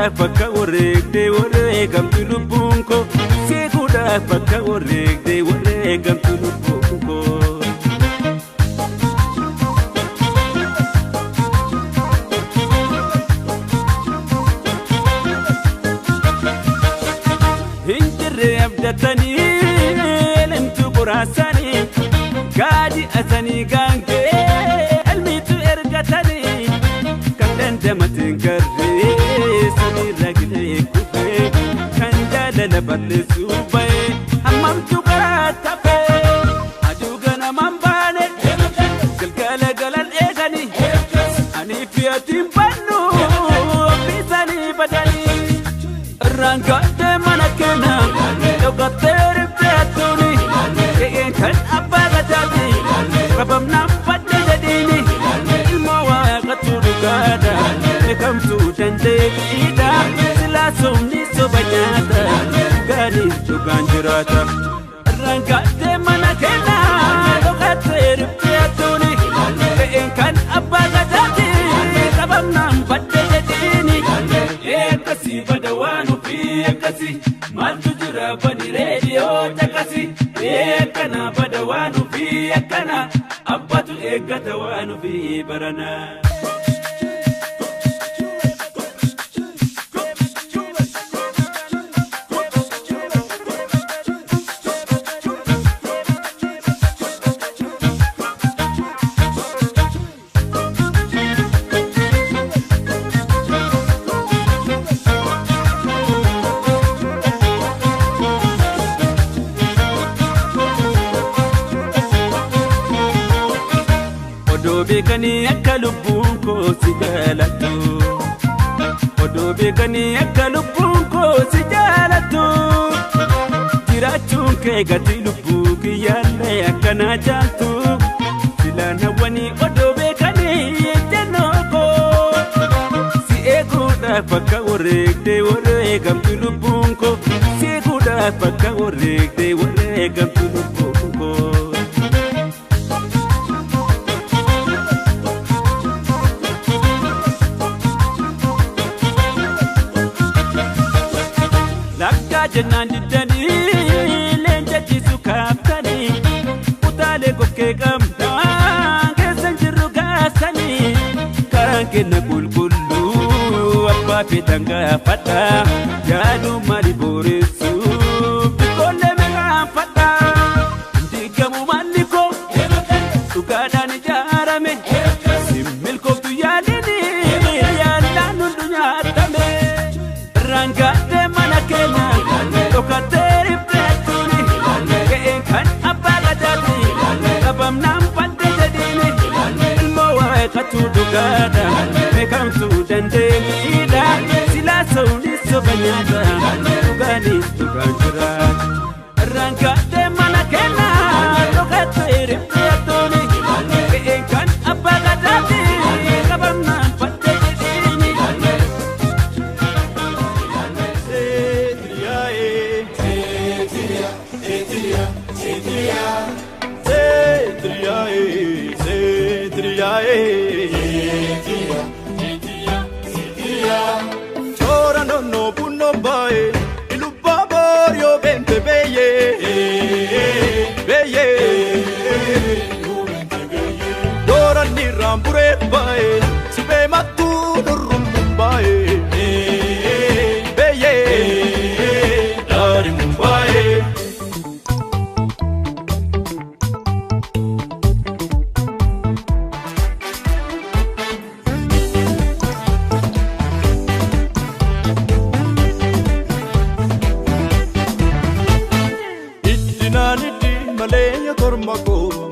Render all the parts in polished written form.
Seekuudhaaf akka wareegdee wareegamtu lubbuun koo. Seekuudhaaf akka wareegdee wareegamtu lubbuun koo. Hinjirree abdatanii elemtu qoraasanii gaadi asanii gaangee elmiitu ergatanii kan dandamateen garree samiirra gilee kufee kan jaalala balleessuu ba'ee hammamtu karaa tafee aduu ganamaan baane galgala galan eeganii ani fi atiin bannu ofiisanii badanii irraan mana keenya dhokattee rifeetuuni qe'een kan abbaa gadaati qabamnaan badde jedhiini ilmoo waaqatu dhugaadha beekamtuu dandeettiidha silaa sobni soba nyaata dhugaaniif dhugaan jiraata. Irraan mana keenya dhokattee rifeetuuni qe'een kan abbaa gadaati qabamnaan badde jedhiini akkasii bada waan ofii akkasii maaltu jira bani reediyoo caqasi akkana bada waan ofii akkana abbatu eeggata waan ofii barana. Odoo beekanii akka lubbuun koo si jaalattu. Odoo beekanii akka lubbuun koo si jaalattu. Jiraachuun kee gati lubbuu kiyyaallee akkanaa jaaltu. Silaan hawwanii odoo beekanii ejjennoo koo. Si eeguudhaaf akka wareegdee wareegamtu lubbuun koo. Si eeguudhaaf akka wareegdee wareegamtu lubbuun koo. Lakkaa jennaan diddanii leenca ciisu kaaftanii utaalee kokkee qabnaa keessan jirru gaasanii karaan kenna qulqulluu abbaa feetan gaafadha yaaduu maali booressu biqoolee meeqaanfadha diigamu maalli koo dhugaadhaan ijaarame milkooftu yaadini yaallaan hundu nyaatame rangaadhee mana keenya dhokattee rifeetuuni qe'een kan abbaa gadaati qabamnaan badde jedhiini ilmoo waaqatu dhugaadha beekamtuu dandeettiidha silaa sobni soba nyaata dhugaanis dhugaan jiraata. Rangaadhee mana keenya dhokattee rifeetuuni qe'een kan abbaa gadaati qabamnaan badde jedhiini. Chora no no punno bae ilubba borio bente beye beye Dora ni rambure bae sibe matu nurum bae beye dari mumbai.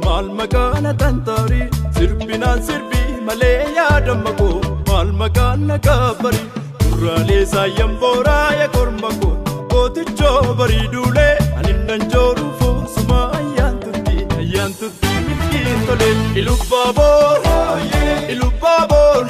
Maal maqaan tantaari sirbinaan sirbi malee yaadamma koo maal maqaan na kaabari duraalee saayyan booraa ya korma koo gootichoo bariiduulee ani nan jooruu foosuma ayyaan tutti milkiin tole Ilubbaabor Ilubbaabor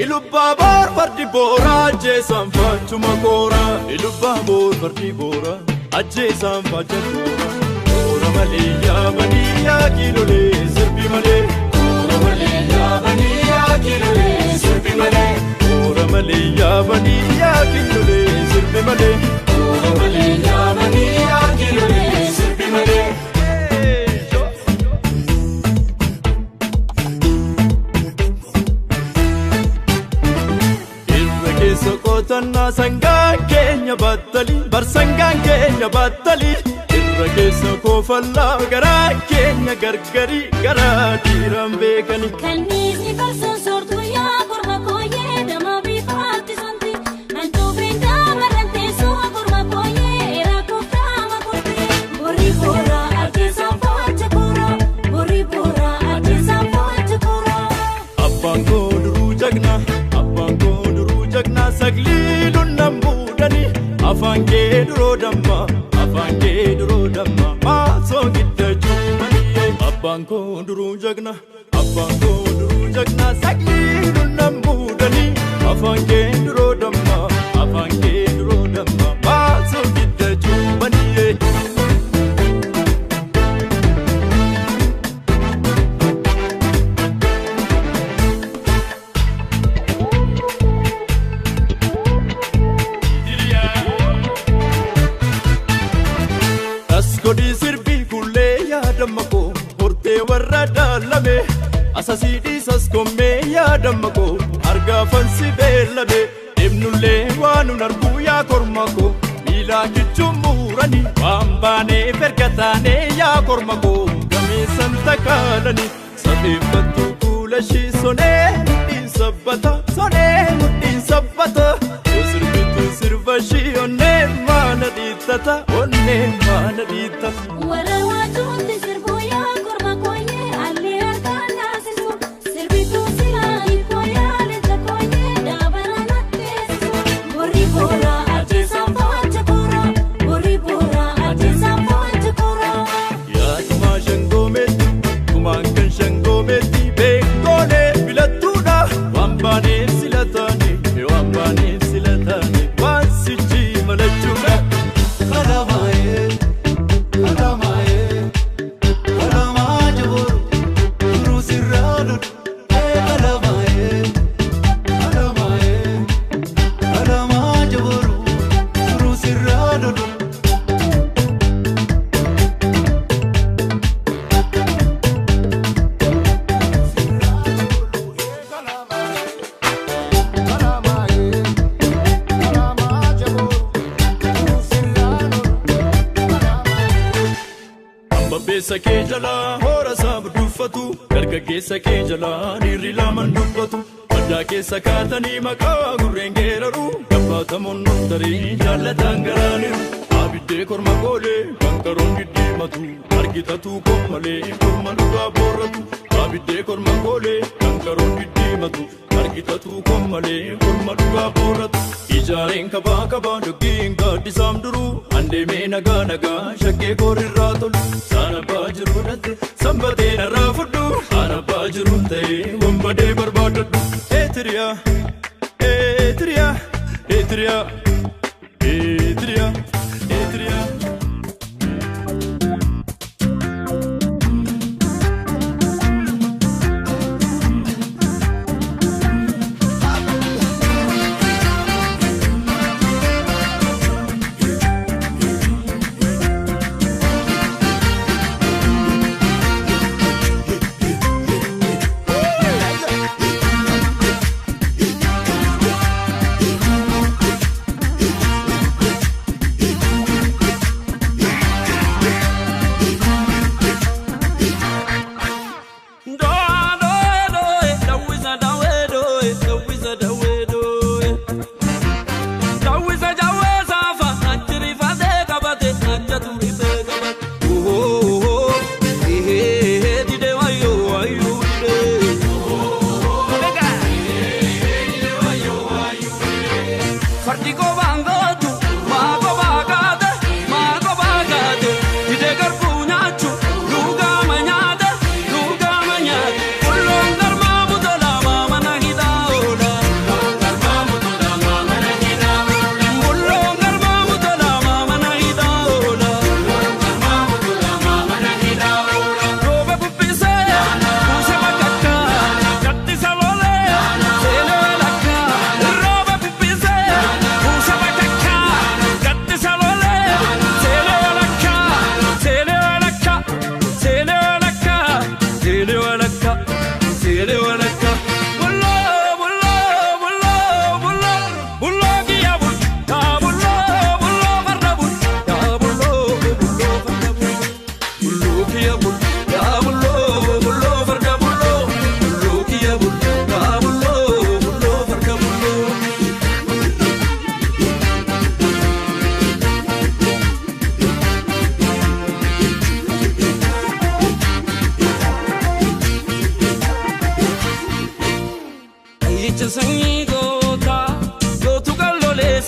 Ilubbaabor fardi booraa ajjeesaan faachuma kooraa Ilubbaabor fardi booraa ajjeesaan faacha kooraa. Koora malee yaabanii yaa kiilolee sirbi malee. Koora malee yaabanii yaa kiilolee sirbi malee. Koora malee. malee yaabanii yaa kiilolee sirbi malee. Ooba malee yaabanii yaa kiilolee sirbi malee. Irra keessa qotannaa sangaan keenya battalii barsangaan keenya battalii. Irra keessa koofallaa garaa keenya gargarii garaa dhiiraan beekani. Kanniisni farsoon soortuu yaa korma kooyee dama bifaatti sonti. Mantuufiin daamarran teessoo korma kooyee rakkoo kurti. Borii boora ajjeesaan fo'acha koora. Borii boora ajjeesaan fo'acha koora. Abbaan koo duruu jagna abbaan koo duruu jagna sagliiluun nan buudhani afaan kee duroo damma afaan kee duroo damma maasoo gidda cuumanii. Abbaan koo duruu jagna abbaan koo duruu jagna sagliiluun nan buudhani afaan kee duroo damma afaan kee duroo damma maasoo gidda cuumanii. Asgodii sirbii kullee yaadamma koo hortee warra daalame asasii dhiisas kommee yaadamma koo argaafan si beellame deemnullee waan nun arguu yaa korma koo miilaa kichuun muurani waan baaneef erga taanee yaa korma koo gameessan takaalani safeeffattuu kuula ishii sonee mudhiin sabbata sonee mudhiin sabbata. Yoo sirbitu sirba ishii onnee maana dhiittata onnee maana dhiittata. Warra waajuutti sirbuu yaa korma kooyee allee harkaan naasisu. Sirbituu silaa hiikoo yaa leenca kooyee daabara natteessisu. Borii boora ajjeesaan fo'acha koora. Borii boora ajjeesaan fo'acha koora. Yaa tumaa shangoomeetti tumaan kan shangoomeetti beekoolee filattuudha. Waan baaneef sila taane waan baaneef sila taane waan sichi malachuudha. Kalamaye, kalamaye, kalamaa jaboru, duruu sirraa lolu. Kalamaye, kalamaye, kalamaa jaboru, duruu sirraa lolu. Abbabeessa kee jalaa hoora isaa duffatu dargaggeessa kee jalaa dhiirri lamaan dubbatu baddaa keessa kaatanii maqaa gurreen geeraru gabbaatamuun nuftarii jaallataan garaaniru abiddee korma goolee kan karoon diddiimatu argitatu kommalee korma dhugaa boorratu abiddee korma goolee kan karoon diddiimatu argitatu kommalee korma dhugaa boorratu. Ijaareen kabaa kabaa doggiin gaaddisaam duruu andeemee nagaa nagaa shaggee koorrirraa tolu saan abbaa jiruu dhatte sanbatee narraa fudhu saan abbaa jiruun ta'ee wanbadee barbaadadhu. Eetiriyaa eetiriyaa eetiriyaa eetiriyaa eetiriyaa. Roba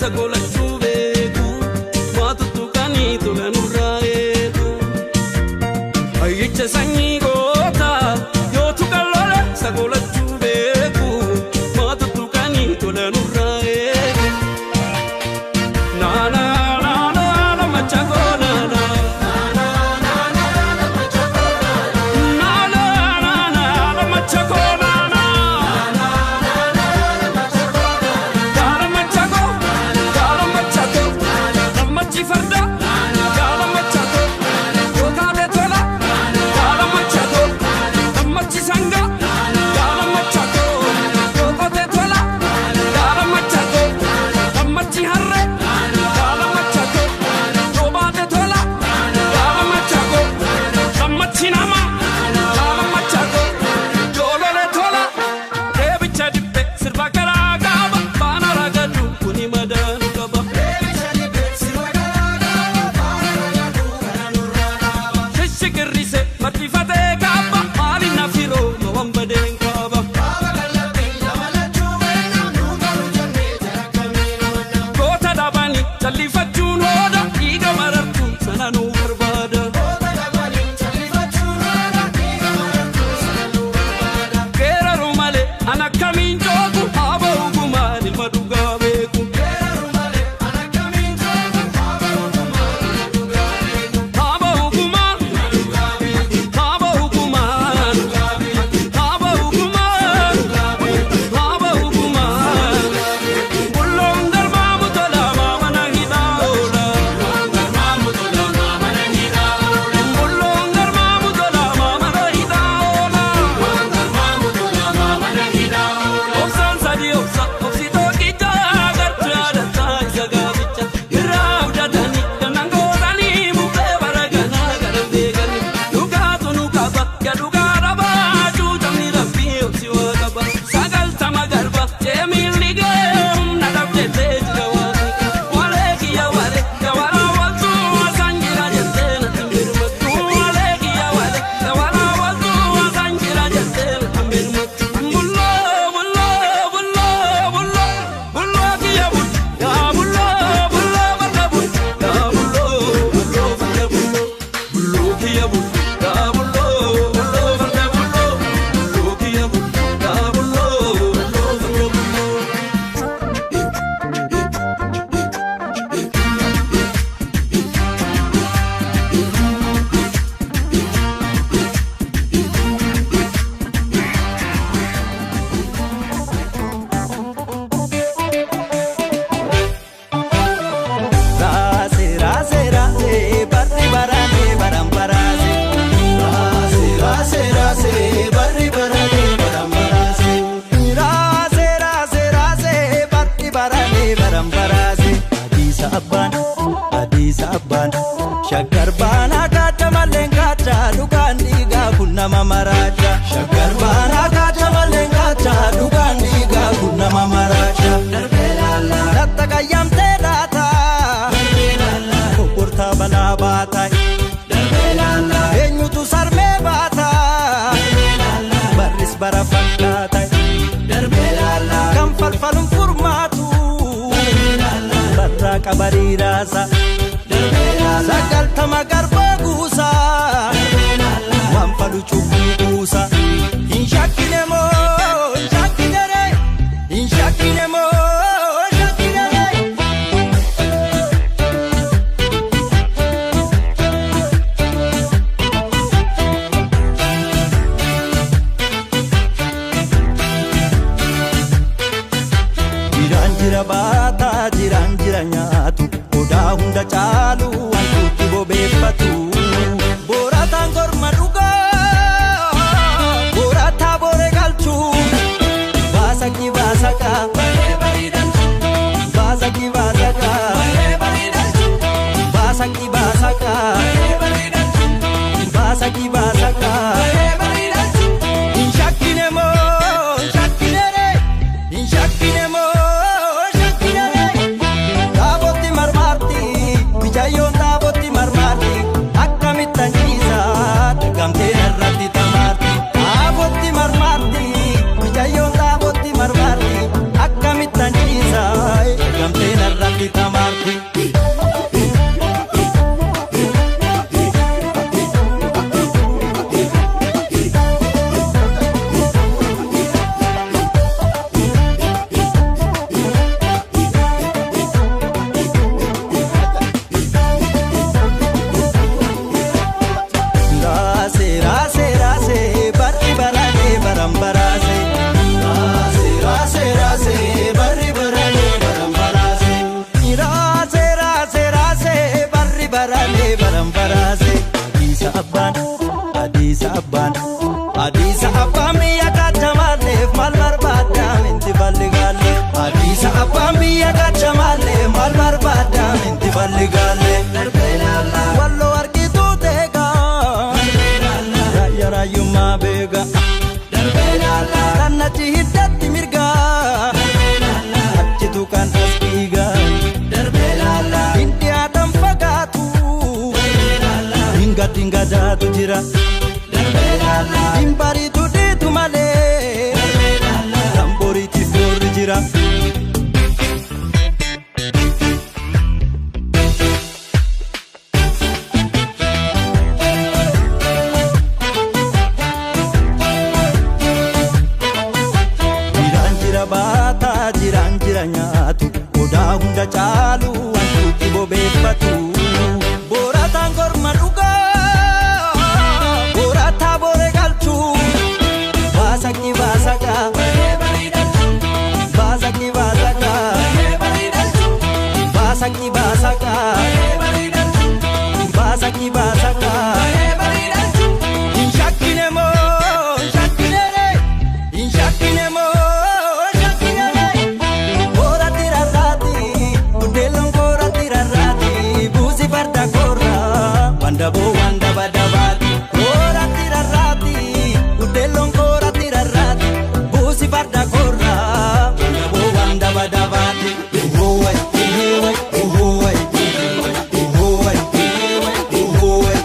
Sagolachuu beeku waa tuttuqanii tola nurraa eegu. Hayyicha sanyii goota yoo tuqan lola sagolachuu beeku waa tuttuqanii tola nurraa eegu. Naana naana naana machakoo naana. Naana naana naana machakoo naana. Gaara machakoo gaara machakoo gammachi farda gaara machakoo yookaate tola gaara machakoo gammachi sanga gaara machakoo yookote tola gaara machakoo gammachi harre gaara machakoo yoobaate tola gaara machakoo gammachi nama gaara machakoo yoolole tola deebicha dibbe sirba garaa qaba baana ragadu kuni madaanu qaba. Shishikirrise martifatee kaaba maali nafiroo mawaan badeen kaaba. Goota dhabanii jallifachuun hooda dhiiga marartuu sana nu barbaada. Geeraru malee an akkamiin joogu haaba ogumaan ilma dhugaa beeku. Haaba ogumaan haaba ogumaan haaba ogumaan haaba ogumaan bulloon garmaamu tola maamana hidhaa oola. Bulloon garmaamu tola maamana hidhaa oola. Obsaan sadii obsa obsitoo qicaa gartuu yaadataa isa gaaficha irraa abdatanii gannan gootanii bubbee bara ganaa galan beekanii dhugaatu nu qaba yaa dhugaa dhabaa cuutamni rabbii obsi waa qaba sagaltama garba jeemiin ligee humna dhabdettee jira waaqni walee kiyya walee gawara waltuu asaan jira jettee natti mirmattu walee kiyya walee gawara waltuu asaan jira jettee natti mirmattu bulloo bulloo bulloo bulloo bulloo kiyya bul yaa bulloo bulloo farda bul yaa bulloo bulloo farda bulloo bulloo kiyya bul yaa bulloo bulloo farda bulloo bulloo kiyya bul yaa bulloo bulloo farda bulloo. Raase raase raase barri barane baran baraase. Raase raase raase barri barane baran baraase. Raase raase raase barri barane baran baraase. Hadiisa abbaan hadiisa abbaan shaggar baanaa kaata malleen kaata dhugaan dhiigaa kun nama maraacha. Shaggar baanaa kaata malleen kaata dhugaan dhiigaa kun nama maraacha. Latta qayyamtee laata. Kokkortaa balaa baata. Eenyutu sarmee baata. Barris bara fakkaata. Kan falfaluun furmaatu. Barraa qabarii raasa. Sagaltama garbaa guusa. Waan falu cubbuu buusa. Hin shakkine moo hin shakkine ree. Hin shakkine moo hin shakkine ree. Jiraan jira baataa jiraan jira nyaatu odaa hunda caalu wantuutti bobeeffatu. Boorataan korma dhugaa boorataa booree galchuu baasakni baasaka baasakni baasaka baasakni baasaka baasakni baasaka. Hin shakkine moo hin shakkine ree hin shakkine moo hin shakkine ree. Taabotti marmaarti mijayyoon. Abbaan, Adiisa Abbaan, Adiisa Abbaan biyya kaachamaalleef maal barbaadda minti balligaalle. Adiisa Abbaan biyya kaachamaalleef maal barbaadda minti balligaalle. Walloo argituu teegaa, raayyaa raayyummaa beegaa. Kan achi hiddatti mirgaa, achitu kan as dhiigaa. Hindi aadaan fagaatu, dinga daatu jira. Dimbariitu dhiitu malee, tamboriitti foorri jira. Jiraan jira baataa, jiraan jira nyaatu, odaa hunda caalu wantuutti bobeeffatu. Boorataan korma dhugaa, boorataa boore galchuu. Baasaqi baasaqa, baasaqi baasaqa, baasaqi baasaqa, baasaqi baasaqa. Hin shakkine moo, hin shakkine ree, hin shakkine moo, hin shakkine ree. Kooratti rarraati, buddeeloon kooratti rarraati, buusi farda koorraa, wandaboo wandaba dabaati. Kooratti rarraati, buddeeloon kooratti rarraati, buusi farda koorraa, wandaboo wandaba dabaati. Ohoo wai, ohoo wai, ohoo wai, ohoo wai, ohoo wai.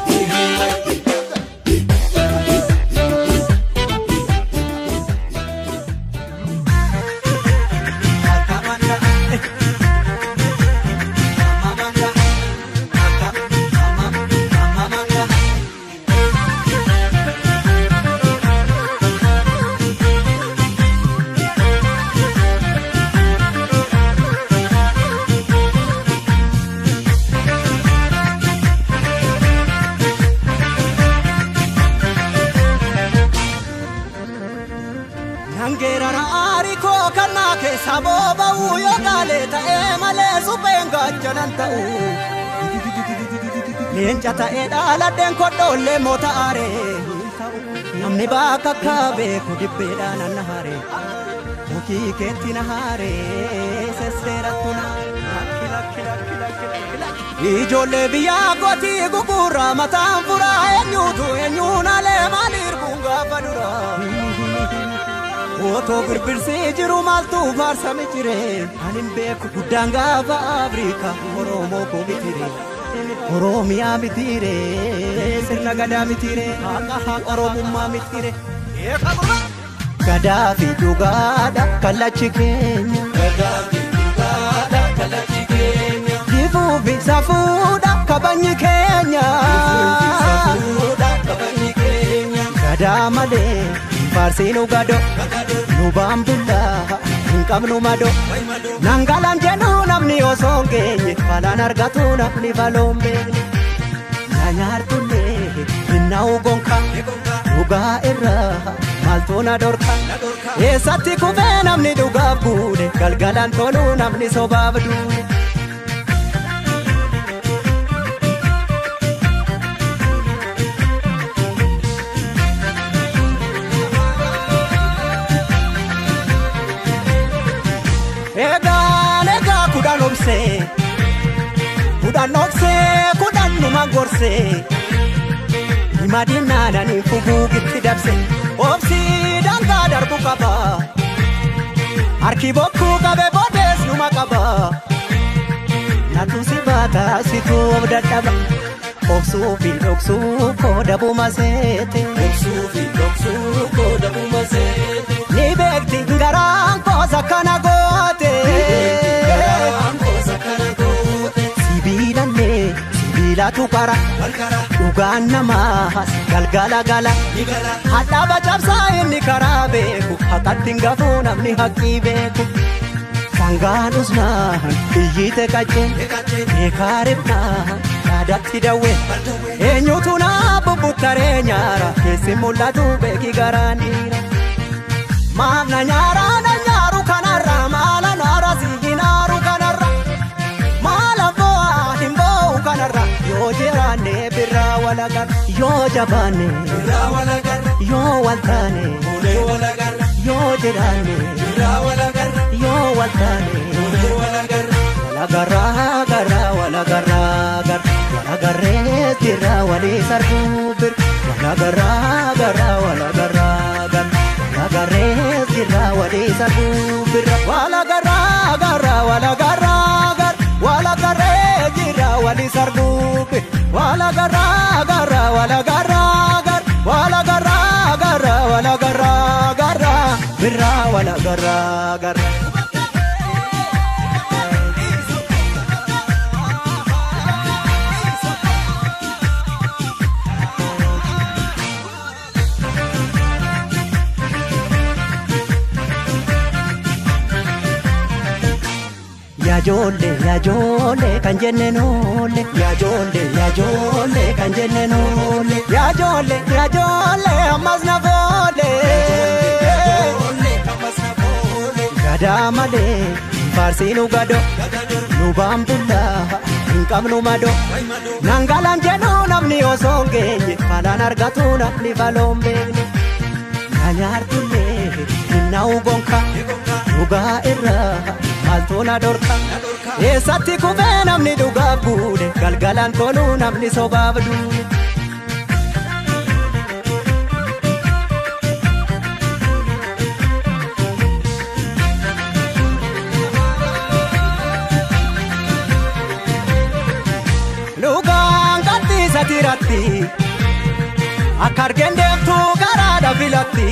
Nangeerara aarii koo kannaa keessa booba'u yoo gaalee ta'ee malee supheen gaachanan ta'u. Leenca ta'ee dhaaladheen kodhoollee moota aaree. Namni bakka akka beeku dibbeedhaan na haaree. Mukii keetti na haaree sesseerattu na. Ijoollee biyyaa kootii gugurraa mataan furaa eenyuutu eenyuun alee maaliif kun gaafa duraa. Otoo birbirsii jiru maaltu faarsame jire ani hin beeku guddaan gaafa Afrikaa Oromoo koo bitire Oromiyaa bitire sirna gadaa bitire haqa haqa Oromummaa bitire. Gadaa fi dhugaadha kallachi keenya. Jifuu fi safuudha kabajni keenya. Gadaa malee faarsiinu gado nu baambullaa hin qabnu mado. Nangalaan jedhu namni osoo hin geenye balaan argatu namni baloon beekne. Na nyaartullee hin na'u gonka dhugaa irraa maaltu na dhorka. Eessatti kufee namni dhugaaf guune galgalaan toluu namni sobaaf duune. Egaan egaa kudhan obsee kudhan obsee kudhan numa gorsee himadinaananii fuguugitti dabse obsii dangaa darbu qaba harki bokkuu qabe boodees numa qaba natu si baata situu of dadhaba obsuu fi dhoksuu kooda buma seete. Obsuu fi dhoksuu kooda buma seete. Ni beekti garaan koosa kana goote. Garaan koosa kana goote. Sibiilallee sibiilatu qara. Dhugaan namaas galgala gala. Ni gala. Hadhaaba cabsaa inni karaa beeku haqatti hin gafuu namni haqqii beeku. Sangaan usnaan iyyite qacceen beekaa ribnaan yaadatti dawwe. Eenyutu naa bubbuttaree nyaara keessi mul'atu beeki garaan dhiira. Maaf na nyaara na nyaaru kanarra maala naara si hinaaru kanarra maala bo'aa hin bo'u kanarra yoo jiraanne birraa walagarra Yoo jabaanne irraa wal agarra yoo wal taane fuunee wal agarra yoo jiraanne irraa wal agarra yoo wal taane fuunee wal agarra. Wal agarraa garraa wal agarraa garra wal agarree jirra walii sarbuu bir wal agarraa garraa wal agarraa garra wal agarree jirra walii sarbuu birra wal agarraa garraa wal agarraa garra wal agarree jirra walii sarbuu bir wal agarraa garraa wal agarraa garra wal agarraa garraa wal agarraa garra birra wal agarraa garra. Yaajoollee yaajoollee kan jenne noolle yaajoollee yaajoollee kan jenne noolle yaajoollee yaajoollee ammas na foole. Gadaa malee faarsiinu gado nu baambullaa hin qabnu mado nangalaan jedhu namni osoo hin geenye falaan argatu namni faloon beekne na nyaartullee hin na'u gonka dhugaa irraa. Maaltu na dhorka eessatti kufee namni dhugaaf guune galgalaan toluu namni sobaaf duune. Dhugaan gadhiisa tiratti akka argeen deemtuu garaadha filatti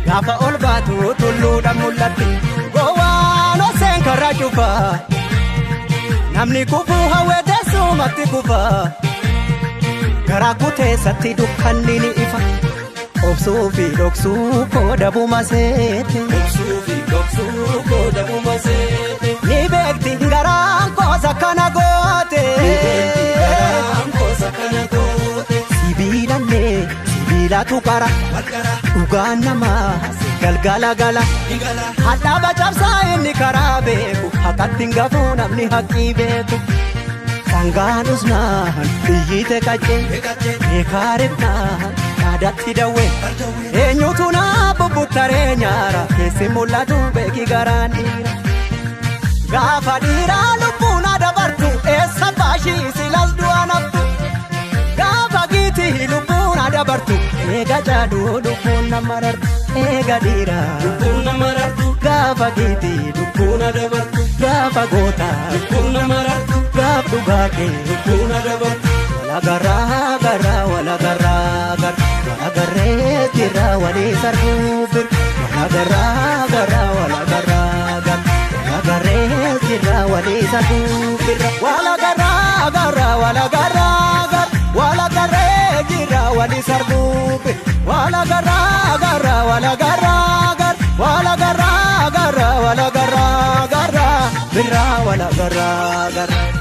gaafa ol baatu tulluudhaan mul'atti. Gowwaan oseen karaa cufa namni kufuu hawwee teessumatti kufa garaa kuteessatti dukkanni ni ifa obsuu fi dhoksuu koodabuma seete. Obsuu fi dhoksuu koodabuma seete. Ni beekti garaan koosa kana goote. Ni beekti garaan koosa kana goote. Sibiilallee sibiilatu qara dhugaan namaa galgala gala hadhaaba cabsaa inni karaa beeku haqatti hin gafuu namni haqqii beeku. Sangaan usnaan iyyite qaccee beekaa ribnaan dhaadatti dawwee eenyutu naa bubbuttaree nyaara keessi mul'atu beeki garaan dhiira. Gaafa dhiiraa lubbuun dabartu eessa baashii silas du'a naftu gaafa giitii lubbuun dabartu eega jaaduu lubbuun nama rartu. Eega dhiiraa lubbuun nama rartu gaafa giitii lubbuun dabartu gaafa gootaa lubbuun nama rartu gaaf dhugaa kee lubbuun dabartu. Wal agarraa garraa wal agarraa garra wal agarree jirra walii sarbuu bir wal agarraa garraa wal agarraa garra wal agarree jirra walii sarbuu birra wal agarraa garraa wal agarraa garra wal agarree jirra walii sarbuu bir wal agarraa garraa wal agarraa garra wal agarraa garraa wal agarraa garra birra wal agarraa garra.